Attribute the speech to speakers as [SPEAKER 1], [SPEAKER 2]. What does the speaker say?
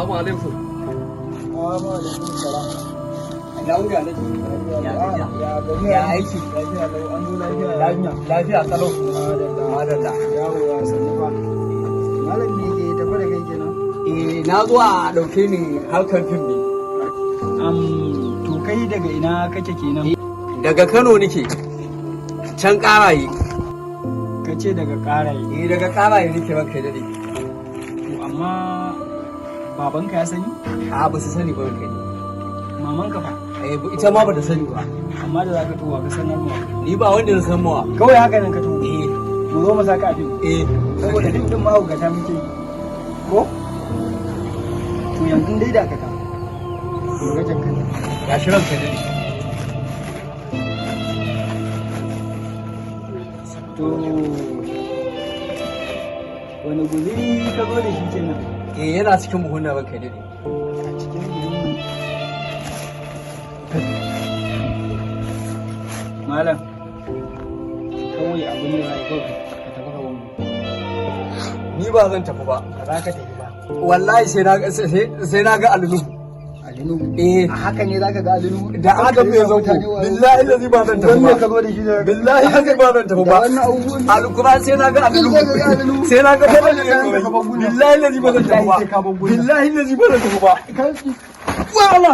[SPEAKER 1] Assalamu alaikum.
[SPEAKER 2] Assalamu alaikum salam.
[SPEAKER 1] Ina wuni, Alhaji? Ya gajiya?
[SPEAKER 2] Ya gari?
[SPEAKER 1] Ya aiki?
[SPEAKER 2] Lafiya lau, an zo lafiya, ya hanya?
[SPEAKER 1] Lafiya kalau.
[SPEAKER 2] Madalla.
[SPEAKER 1] Madalla.
[SPEAKER 2] Yawo ya sannu fa. Malam, me ke tafe da kai kenan?
[SPEAKER 1] Eh, na zo a ɗauke ni harkar fim ne.
[SPEAKER 2] To kai daga ina kake kenan?
[SPEAKER 1] Daga Kano nake. Can Karaye.
[SPEAKER 2] Ka ce daga Karaye?
[SPEAKER 1] Eh, daga Karaye nake, ranka ya dade.
[SPEAKER 2] To amma babanka ya sani?
[SPEAKER 1] A, ba su sani ba, ranka ya dade.
[SPEAKER 2] Mamanka fa?
[SPEAKER 1] Eh, ita ma ba ta sani ba.
[SPEAKER 2] Amma da zaka towa ka sanar mu?
[SPEAKER 1] Ni ba wanda na san mawa.
[SPEAKER 2] Kawai haka nan ka taho?
[SPEAKER 1] Eh.
[SPEAKER 2] Mu zo mu saka a fim?
[SPEAKER 1] Eh.
[SPEAKER 2] Saboda fim din mahaukata muke yi. Ko? To yanzu dai dakata. Mu ga jakkan.
[SPEAKER 1] Ga shi, ranka ya dade.
[SPEAKER 2] To wani guziri ka zo da shi kenan?
[SPEAKER 1] Eh, yana cikin buhun nan, ranka ya dade.
[SPEAKER 2] A cikin buhun. Malam, kawai abin da za a yi, kawai ka tafi ka wani.
[SPEAKER 1] Ni ba zan tafi ba.
[SPEAKER 2] Ba za ka tafi ba?
[SPEAKER 1] Wallahi sai na ga Ali Nuhu.
[SPEAKER 2] Ali Nuhu?
[SPEAKER 1] Eh.
[SPEAKER 2] A haka ne za ka ga Ali Nuhu?
[SPEAKER 1] Da aka mai zango. Billahi lazi ba zan tafi
[SPEAKER 2] Wannan
[SPEAKER 1] ba.
[SPEAKER 2] ka zo da shi da
[SPEAKER 1] Billahi lazi ba zan tafi
[SPEAKER 2] da
[SPEAKER 1] ba.
[SPEAKER 2] wannan abubuwan.
[SPEAKER 1] Alquran sai na ga Ali Nuhu.
[SPEAKER 2] Sai ka ga Ali Nuhu.
[SPEAKER 1] Sai na ga
[SPEAKER 2] Ka
[SPEAKER 1] Fadal
[SPEAKER 2] bar nan, ka bar gurin.
[SPEAKER 1] Billahi lazi ba zan tafi
[SPEAKER 2] Wallahi sai ka
[SPEAKER 1] ba.
[SPEAKER 2] bar gurin.
[SPEAKER 1] Billahi lazi ba zan tafi ba.
[SPEAKER 2] Wala!